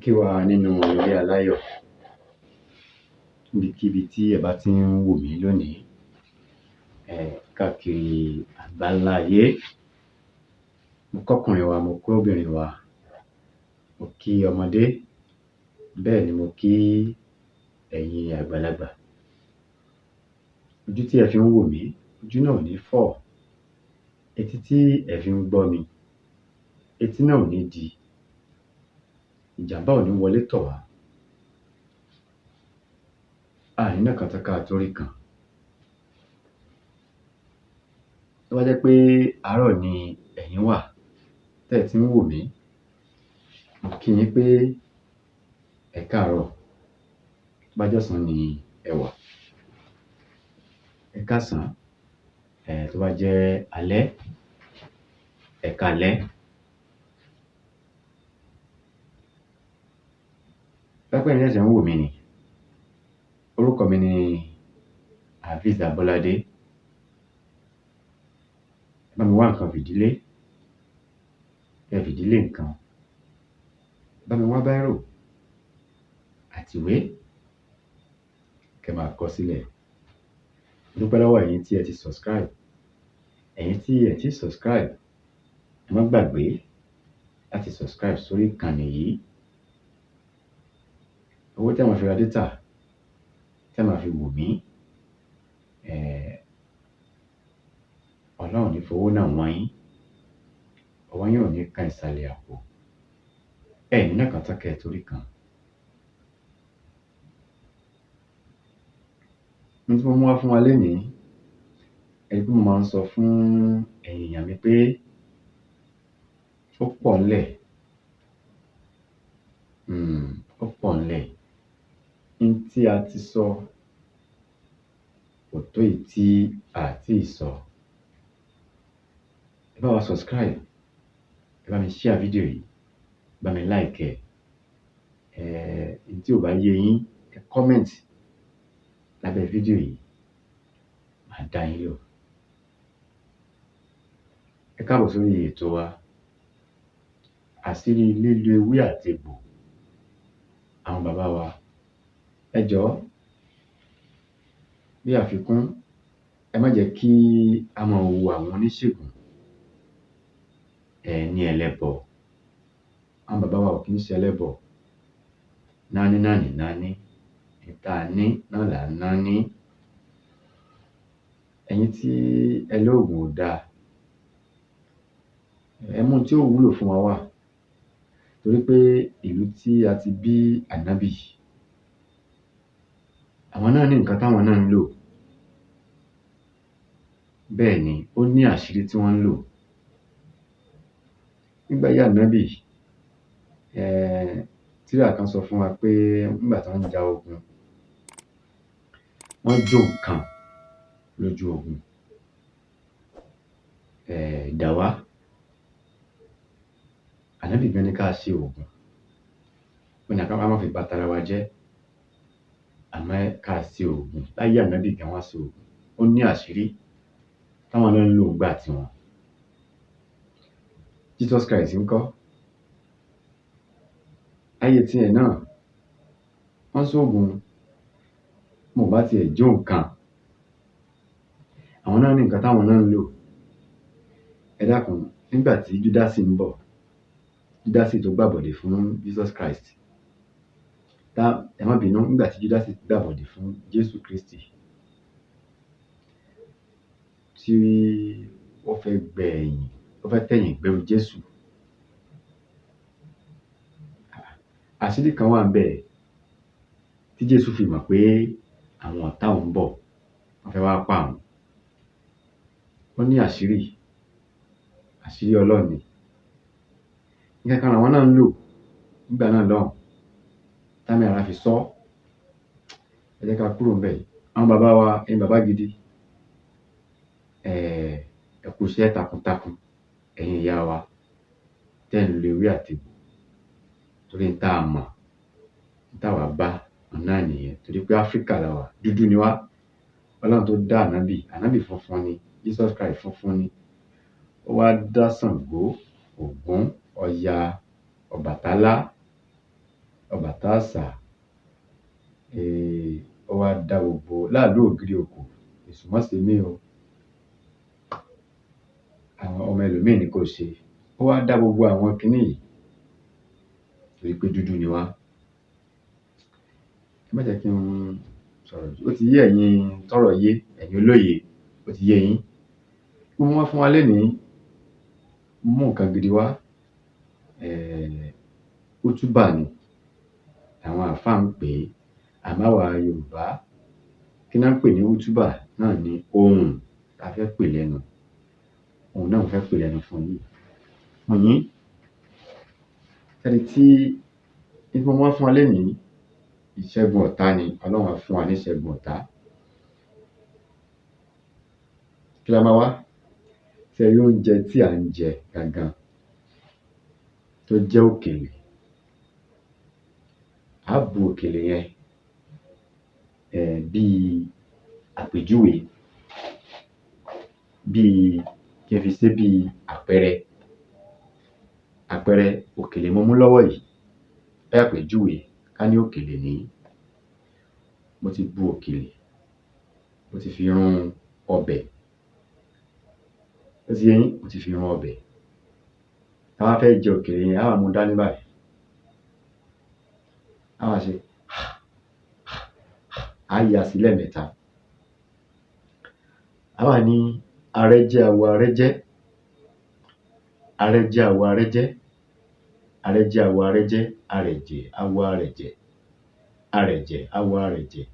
Kí wa nínú ilé aláyọ̀, níbikíbi tí ẹ bá tí ń wò mí lónìí, káàkiri àgbáńlá ayé. Mo kọ́kùnrin wa, mo kóbìnrin wa, mo kí ọmọdé, bẹ́ẹ̀ ni mo kí ẹ̀yin àgbàlagbà. Ojú tí ẹ fi ń wò mí, ojú náà ò ní fọ́. Etí tí ẹ fi ń gbọ́ mi, etí náà ò ní di. Ìjàmbá ò ní wọlé tọ̀ wá. A ní ná kan tán ká tó rí kan. Tó bá jẹ́ pé àárọ̀ ni ẹ̀yin wà tẹ́ ẹ tí ń wò mí, mo kí yín pé ẹ káàárọ̀. Tó bá jọ́sàn ni ẹ wà, ẹ káàsán. Tó bá jẹ́ alẹ́, ẹ káalẹ́. Tó bá pé ẹ̀yin ṣẹ̀ṣẹ̀ ń wò mí ni, orúkọ mi ni Hafiz Abọ́ládé. Ẹ bá mi wá nǹkan fìdílé, kẹ́ ẹ fìdílé nǹkan. Ẹ bá mi wá báírò àti ìwé, kẹ́ ẹ máa kọ sílẹ̀. Mo dúpẹ́ lọ́wọ́ ẹ̀yin tí ẹ ti subscribe. Ẹ̀yin tí ẹ ti subscribe, ẹ má gbàgbé láti subscribe sórí ìkànnì yìí. Owó tẹ́ máa fi ra data, tẹ́ máa fi wò mí, Ọlọ́run ò ní fowó náà wọ́n yín. Ọwọ́ yín ò ní kan ìsàlẹ̀ àpò. Ẹ ní ná kan tán kẹ́ ẹ tó rí kan. Ohun tí mo mú wá fún wa lénìí, ẹ rí pé mo máa ń sọ fún ẹ̀yin èèyàn mi pé ó pọ̀ ńlẹ̀. Ó pọ̀ ńlẹ̀. N tí a ti sọ kò tó èyí tí a à tíì sọ. Ẹ bá wa subscribe, ẹ bá mi share fídíò yìí, ẹ bá mi like ẹ̀. N tí ò bá yé yín, ẹ comment lábẹ́ fídíò yìí, màá dá yín lóhùn. Ẹ káàbọ̀ sórí ètò wa, àṣírí lílo ewé àti egbò àwọn bàbá wa. Ẹ jọ̀ọ́, bí àfikún, ẹ má jẹ́ kí á máa wo àwọn oníṣègùn ní ẹlẹ́bọ. Àwọn bàbá wa ò kí ń ṣe ẹlẹ́bọ. Náání náà ní náání, n tá a ní náà là ń náání. Ẹ̀yin tí ẹ lóògùn ò dáa, ẹ mú ohun tí ó wúlò fún wa wá. Torí pé ìlú tí a ti bí Ànábì, àwọn náà ní nǹkan táwọn náà ń lò. Bẹ́ẹ̀ ni, ó ní àṣírí tí wọ́n ń lò. Nígbà ayé Ànábì, tírà kan sọ fún wa pé nígbà tí wọ́n ń ja ogun, wọ́n jó nǹkan lójú ogun. Dàwá. Ànábì gan ní ká ṣe òògùn. Ó ní ká má fi ba tara wa jẹ́, àmọ́ ká ṣe òògùn. Láyé Ànábì gan wọ́n ṣe òògùn. Ó ní àṣírí táwọn náà ń lò nígbà tiwọn. Jesus Christ ńkọ́? Láyé tiẹ̀ náà, wọ́n ṣoògùn, wọn ò bá tiẹ̀ jó nǹkan. Àwọn náà ní nǹkan táwọn náà ń lò. Ẹ dákun, nígbà tí Júdásì ń bọ̀, Júdásì tó gbàbọ̀dè fún Jesus Christ, ẹ má bínú, nígbà tí Júdásì gbàbọ̀dè fún Jésù Kristi, tí ó fẹ́ gbẹ̀yìn, ó fẹ́ tẹ̀yìn gbẹ́rù Jésù. Àṣírí kan wà ńbẹ̀ tí Jésù fi mọ̀ pé àwọn ọ̀tá òun ń bọ̀, wọ́n fẹ́ wá pa òun. Ó ní àṣírí, àṣírí Ọlọ́run ni. Nǹkan kan làwọn náà ń lò nígbà náà lọ́hùn, támì ara fi sọ́. Ẹ jẹ́ ká kúrò ńbẹ̀. Àwọn bàbá wa, ẹ̀yin bàbá gidi, ẹ kú iṣẹ́ takuntakun, ẹ̀yin ìyá wa tẹ́ ẹ̀ ń lo ewé àti egbò. Torí n tá a mọ̀, n táwa bá, òun náà nìyẹn. Torí pé Áfríkà la wà, dúdú ni wá. Ọlọ́run tó dá Ànábì, Ànábì funfun ni, Jesus Christ funfun ni. Ó wá dá Ṣàngó, Ògún, Ọya, Ọbàtálá. Ọbàtásà, ó wá dá gbogbo láàlú ògiri òkò, èṣù má ṣe mí o, àwọn ọmọ ẹlòmíì ni kò ṣe. Ó wá dá gbogbo àwọn kinní yìí torí pé dúdú ni wá. Ẹ má jẹ́ kí n sọ̀rọ̀ jù, ó ti yé ẹ̀yin tọ́rọ̀ yé, ẹ̀yin olóye, ó ti yé yín. Bí mo wá fún wa lénìí, mo mú nǹkan gidi wá, útúbà ni àwọn àlfáà ń pè é, àmọ́ àwa Yorùbá, kí ná ń pè ní útúbà náà ni ohùn tá a fẹ́ pè lẹ́nu. Ohùn náà mo fẹ́ pè lẹ́nu fún yín. Fún yín. Ẹni tí tí mo wá fún wa lénìí, ìṣẹ́gun ọ̀tá ni, Ọlọ́run á fún wa ní ìṣẹ́gun ọ̀tá. Kí la máa wá? Ṣé ẹ rí oúnjẹ tí à ń jẹ gangan tó jẹ́ òkèlè? Á bu òkèlè yẹn bíi àpèjúwe, bíi kí n fi ṣé bíi àpẹẹrẹ. Àpẹẹrẹ òkèlè mo mú lọ́wọ́ yìí, bí àpèjúwe ká ní òkèlè nìí. Mo ti bu òkèlè, mo ti fi run ọbẹ̀. Ó ti yé yín? Mo ti fi run ọbẹ̀. Tá a bá fẹ́ jẹ òkèlè yẹn, á wá mú dání báyìí. Á wá ṣe á yà sí lẹ́ẹ̀mẹ́ta. Á wá ní arẹ́jẹ́ awo arẹ́jẹ́, arẹ́jẹ́ awo arẹ́jẹ́, arẹ́jẹ́ awo arẹ́jẹ́, arẹ̀jẹ̀ awo arẹ̀jẹ̀, arẹ̀jẹ̀ awo arẹ̀jẹ̀,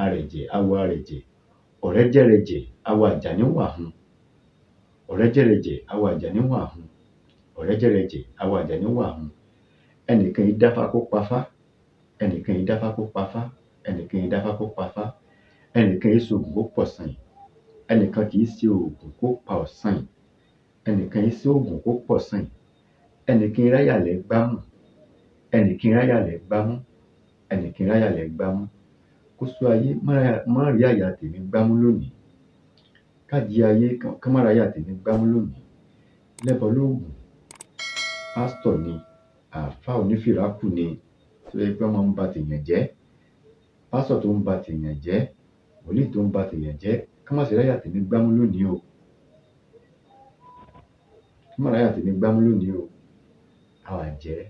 arẹ̀jẹ̀ awo arẹ̀jẹ̀, ọ̀rẹ́jẹ́rẹjẹ̀ awo àjàníwàhun, ọ̀rẹ́jẹ́rẹjẹ̀ awo àjàníwàhun, ọ̀rẹ́jẹ́rẹjẹ̀ awo àjàníwàhun. Ẹnìkan yìí dáfá kó pafá, ẹnìkan yìí dáfá kó pafá, ẹnìkan yìí dáfá kó pafá, ẹnìkan yìí ṣoògùn kó pọ̀sàn-ìn, ẹnìkan kì í ṣe òògùn kó pa ọ̀sàn-ìn, ẹnìkan yìí ṣoògùn kó pọ̀sàn-ìn, ẹnìkan yìí ráyàlẹ̀ gbámú, ẹnìkan yìí ráyàlẹ̀ gbámú, ẹnìkan yìí ráyàlẹ̀ gbámú. Kóṣó ayé má rí àyà tèmi gbámú lónìí, kájìí ayé kán má ráyà tèmi gbámú lónìí. Lẹ́bọ lóògùn, pásítọ̀ ni, àlfáà onífìrákù ni, tó jẹ́ pé wọ́n máa ń ba tèèyàn jẹ́. Pásítọ̀ tó ń ba tèèyàn jẹ́, wòlíì tó ń ba tèèyàn jẹ́, kán má ṣe ráyà tèmi gbámú lónìí o. Kán má ráyà tèmi gbámú lónìí o. Á wá jẹ ẹ́.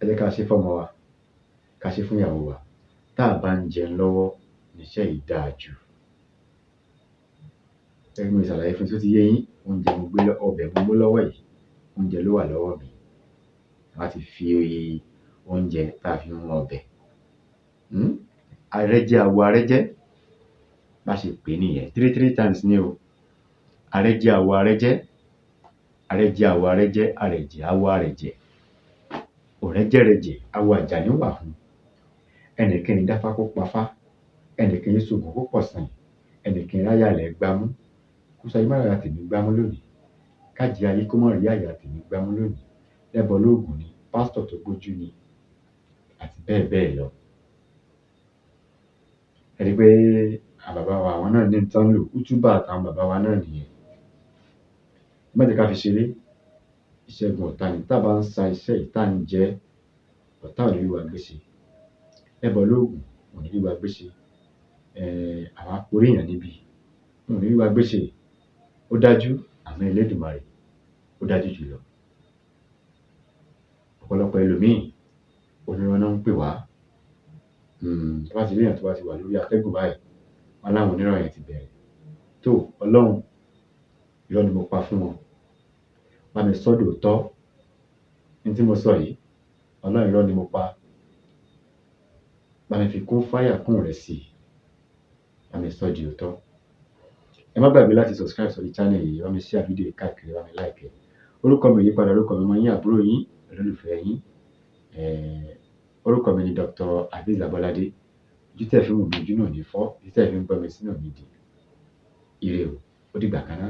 Ẹ jẹ́ ká ṣe fọ́mọ wa, ká ṣe fún ìyàwó wa. Tá à bá ń jẹun lọ́wọ́ níṣẹ́ yìí dáa jù. Gẹ́gẹ́ bí mo ṣe ṣàlàyé fún yín, ṣó ti yé yín? Oúnjẹ mo gbé ọbẹ̀ mo mú lọ́wọ́ yìí, oúnjẹ ló wà lọ́wọ́ mi. A ti fi oúnjẹ tá a fi run ọbẹ̀. Arẹ́jẹ́ awo arẹ́jẹ́, bá ṣe pè é nìyẹn. Three three times ni o. Arẹ́jẹ́ awo arẹ́jẹ́, arẹ́jẹ́ awo arẹ́jẹ́, arẹ̀jẹ̀ awo arẹ̀jẹ̀, ọ̀rẹ́jẹ́rẹjẹ̀ awo àjàníwàhun. Ẹnìkan yìí dáfá kó pafá, ẹnìkan yìí ṣoògùn kó pọ̀sàn-ìn, ẹnìkan yìí ráyàlẹ̀ gbámú. Kóṣó ayé má ráyà tèmi gbámú lónìí, kájìí ayé kó má rí àyà tèmi gbámú lónìí. Lẹ́bọ lóògùn ni, pásítọ̀ tó gbójú ni, àti bẹ́ẹ̀ bẹ́ẹ̀ lọ. Ẹ rí i pé àwọn bàbá wa, àwọn náà ní n tán ń lò, útúbà tàwọn bàbá wa náà nìyẹn. Ẹ má jẹ́ ká fi ṣeré. Ìṣẹ́gun ọ̀tá ni. Tá a bá ń sa iṣẹ́ yìí tá à ń jẹ ẹ́, ọ̀tá ò ní rí wa gbé ṣe. Lẹ́bọ lóògùn ò ní rí wa gbé ṣe. Àwọn aporí èèyàn níbi wọn ò ní rí wa gbé ṣe. Ó dájú, àmọ́ Elédùmarè ó dájú jùlọ. Ọ̀pọ̀lọpọ̀ ẹlòmíì onírọ́ ná ń pè wá. Tó bá ti rí èèyàn tó bá ti wà lórí atẹ́gùn báyìí, wọ́n láwọn onírọ́ yẹn ti bẹ̀rẹ̀. Tó Ọlọ́run, irọ́ ni mo pa fún wọn. Bá mi sọ́ dòótọ́. N tí mo sọ yìí, Ọlọ́run irọ́ ni mo pa. Bá mi fi kún fáyà kún rẹ̀ sí i. Bá mi sọ́ di òótọ́. Ẹ má gbàgbé láti subscribe sórí channel yìí, bá mi share fídíò yìí káàkiri, bá mi like ẹ̀. Orúkọ mi ò yípadà, orúkọ mi ọmọ yín, àbúrò yín, olólùfẹ́ yín. Orúkọ mi ni Dr. Azeez Abolade. Ojú tẹ́ ẹ fi ń wò mí, ojú náà ò ní fọ́, etí tẹ́ ẹ fi ń gbọ́ mi sí náà ò ní di. Ire o, ó dìgbà kan ná.